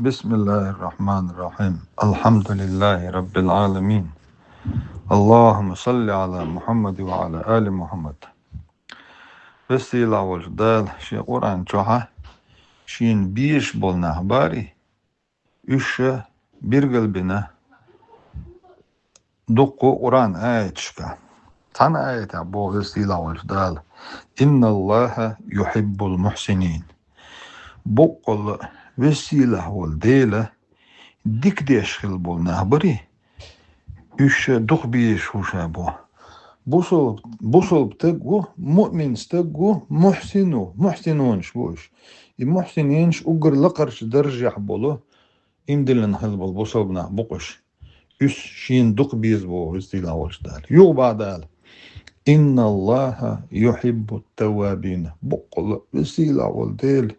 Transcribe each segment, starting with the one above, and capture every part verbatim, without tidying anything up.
بسم الله الرحمن الرحيم. الحمد لله رب العالمين. اللهم صل على محمد وعلى آل محمد. Веза-сийлахь волчу Дала шен Къуръан чохь шена безаш болу нах барий, уьш ша билгалбина дуккха Къуръан аяташка. Цхьана аятехь боху Веза-сийлахь волчу Дала: «Инналлаха юхиббул мухсинин». Боккъалла а Веза-сийлахь волу Дела дика деш хилла болу нах барий, уьш ша дукха безаш ву ша боху. Бусалба, бусалба стаг ву, муъмин стаг ву, мухсин ву, мухсинонаш бу уьш. И мухсининаш уггар лакхарчу даржехь болу, иман диллина хилла болу бусалба нах бу-кх уьш. Уьш шена дукха беза боху Веза-сийлахь волчу Дала. Юха боху Дала: «Инналлаха юхиббут таввабин». Боккъалла а Веза-сийлахь волу Дела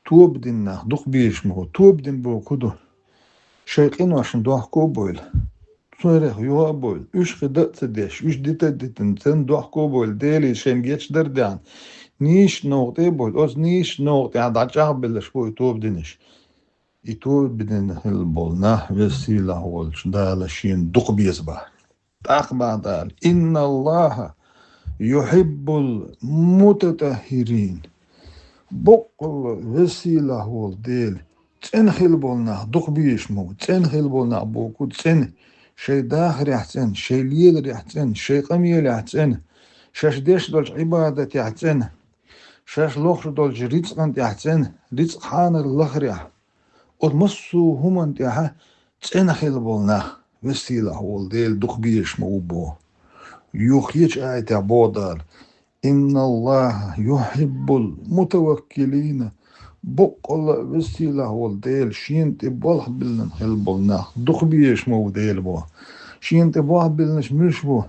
тоба дина нах дукха безаш ма ву. Тоба дина бохург хӀун ду? Шайн къиношна дохко а бевлла, царех юха а бевлла, уьш кхин дан а ца деш, уьш дита а дитина, царна дохко а бевлла, Деле шайна гечдар а даьхна, нийсачу новкъа тӀе а бевлла, оцу нийсачу новкъа тӀехь дӀачӀагӀбелларш бу и тоба динарш. И тоба дина хилла болу нах Веза-сийлахь волчу Дала шена дукха беза боху. ТӀаккха боху Дала: «Инналлаха юхиббул мутатаххирин». Боккъалла а Веза-сийлахь волу Дела цӀена хилла болу нах дукха безаш ма ву. ЦӀена хилла болу нах бохург цӀена, шайн дахарехь цӀена, шайн леларехь цӀена, шайн къамелехь цӀена, шаьш деш долчу Ӏибадатехь цӀена, шаьш лохуш долчу рицкъан тӀехь цӀена, рицкъ хьанар лахарехь. Оцу массо а хӀуманна тӀехь цӀена хилла болу нах Веза-сийлахь волу Дела дукха безаш ма ву боху. Юха кхечу аятехь боху Дала: «Инналлаха юхиббул мутаваккилина». Боккъалла а Веза-сийлахь волу Дела шена тӀе болх биллина хилла болу нах дукха безаш ма ву Дела боху. Шена тӀе болх биллинарш муьлш бу?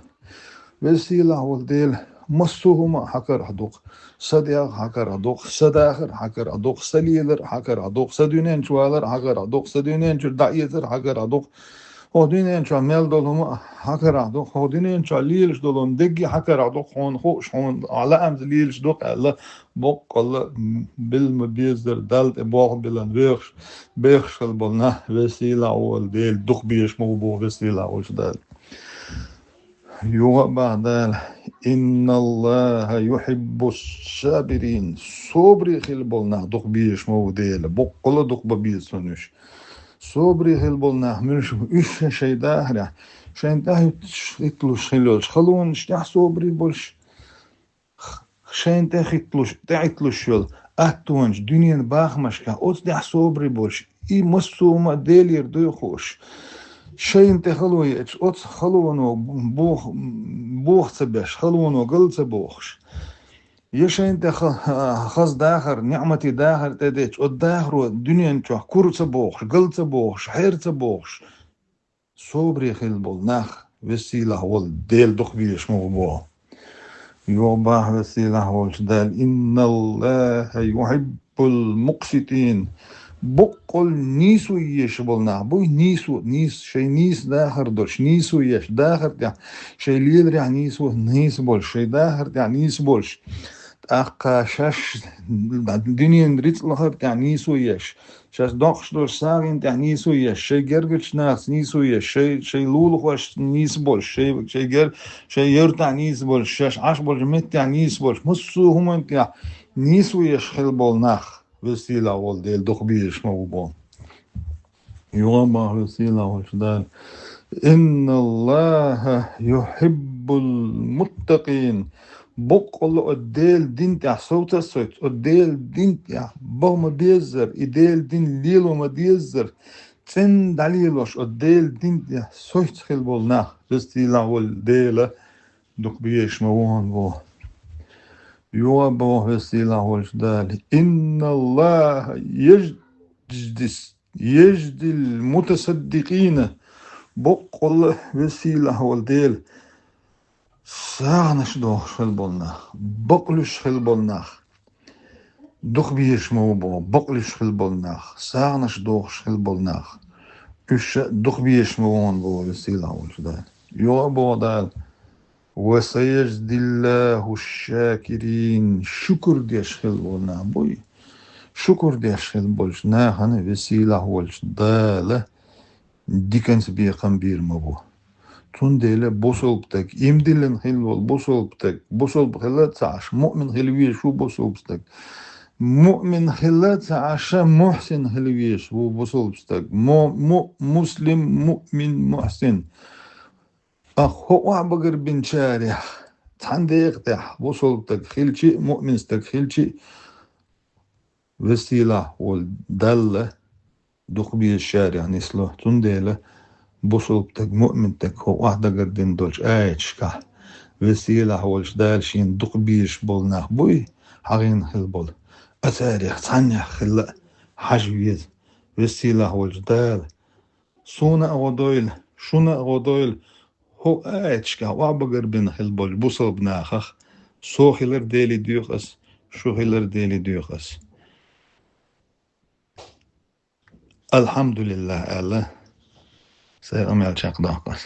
Веза-сийлахь волу Дела массо а хӀума а хьан карахь доккху. Сан дегӀ хьан карахь доккху, сан дахар хьан карахь доккху, сан лелар хьан карахь доккху, сан дуьнен чу валар хьан карахь доккху, сан дуьнен чуьра дӀаэцар хьан карахь доккху. ХӀокху дуьнен чохь мел долу хӀума а хьан карахь доккху, хӀокху дуьнен чохь лелаш долу хӀума дерриге а хьан карахь доккху, хьуна хууш, хьуна лаамца лелаш ду-кх аьлла, боккъалла а билла ма-беззара Далла тӀе болх биллина вехаш, бехаш хилла болу нах Веза-сийлахь волу Дела дукха безаш ма ву боху Веза-сийлахь волчу Дала. Юха а боху Дала: «Инналлаха юхиббус сабирин». Собаре хилла болу нах дукха безаш ма ву Дела. Боккъалла а дукха бан беза цунна уьш. Собаре хилла болу нах муьлш бу? Уьш шайн дахарехь, шайна тӀехь хӀитталуш хилла йолчу халонаш тӀехь собаре болуш, шайна тӀе хӀитталуш, тӀехӀитталуш йолу аттонаш дуьненан бахамашкахь, оцу тӀехь собаре болуш, и массо а хӀума а Делера дуй хууш, шайна тӀе хало еъча, оцу халоно бох-, бохо ца беш, халоно гал ца бохуш, я шайна тӀе ха-, хаза дахар, ниӀматийн дахар тӀедеъча, оцу дахаро дуьнен чохь кура ца бохуш, гал ца бохуш, хьера ца бохуш, собаре хилла болу нах Веза-сийлахь волу Дела дукха безаш ма ву боху. Юха боху Веза-сийлахь волчу Дала: «Инналлаха юхиббул мукъситин». Боккъалла нийсо езаш болу нах буй, нийсо, нийса, шайн нийса дахар долуш, нийсо еш, дахар тӀехь, шайн леларехь нийсо, нийса болуш, шайн дахар тӀехь нийса болуш. ТӀаккха шаьш дуьненан рицкъ лахар тӀехь нийсо еш, шаьш доккхуш долчу сагӀина тӀехь нийсо еш, шайн гергарчу нахаца нийсо еш, шайн, шайн лулахошца нийса болуш, шайн, шайн гер-, шайн юьртахь нийса болуш, шаьш Ӏаш болчу меттехь нийса болуш, массо а хӀуманна тӀехь нийсо еш хилла болу нах Веза-сийлахь волу Дела дукха безаш ма ву боху. Юха а боху Веза-сийлахь волчу Дала: «Инналлаха юхиббул муттакъин». Боккъалла а оцу Делан дин тӀехь совца а совца, оцу Делан дин тӀехь бан ма-беззара, и Делан дин лело ма-деззара, цӀена дӀалелош оцу Делан дин тӀехь совца хилла болу нах Веза-сийлахь волу Дела дукха безаш ма ву хьуна боху. Юха а боху Веза-сийлахь волчу Дала: «Инналлаха яждис, яждил мутасаддикъина». Боккъалла а Веза-сийлахь волу Дела сагӀанаш дохуш хилла болу нах, бакълуьйш хилла болу нах дукха безаш ма ву боху, бакълуьйш хилла болу нах, сагӀанаш дохуш хилла болу нах, уьш ша дукха безаш ма ву хьуна боху Веза-сийлахь волчу Дала. Юха а боху Дала: «Ва саяждиллаху шакирин». Шукур деш хилла болу нах буй, шукур деш хила болчу нахана Веза-Сийлахь волчу Дала диканца бекхам бийр ма бу. Цундела бусалба стаг, иман диллина хила волу бусалба стаг, бусалба хила а ца Ӏаш, муъмин хила везаш ву бусалба стаг. Муъмин хила а ца Ӏаш, мухьсин хила везаш ву бусалба стаг. Му-, му-, муслим, муъмин, мухьсин. Ткъа хӀокху охьабагарбинчарех цхьана декъа тӀехь бусалба стаг хилчи а, муъмин стаг хилчи а, Веза-Сийлахь волу Далла дукха безачарех нисло. Цундела бусалба стаг, муъмин стаг хӀокху охьадагардина долчу аяташкахь Веза-Сийлахь волчу Дала шена дукха безаш болу нах буй хьахийна хила болу. Ткъа царех цхьаннех хила а хьажа веза. Веза-Сийлахь волчу Дала суна а гӀо дойла, шуна а гӀо дойла, хӀокху аяташкахь охьабагарбина хила болчу бусалба нахах со хилар Деле доьху ас, шу хилар Деле доьху ас. Алхьамдулиллахь аьлла, сайн къамел чекхдоккху ас.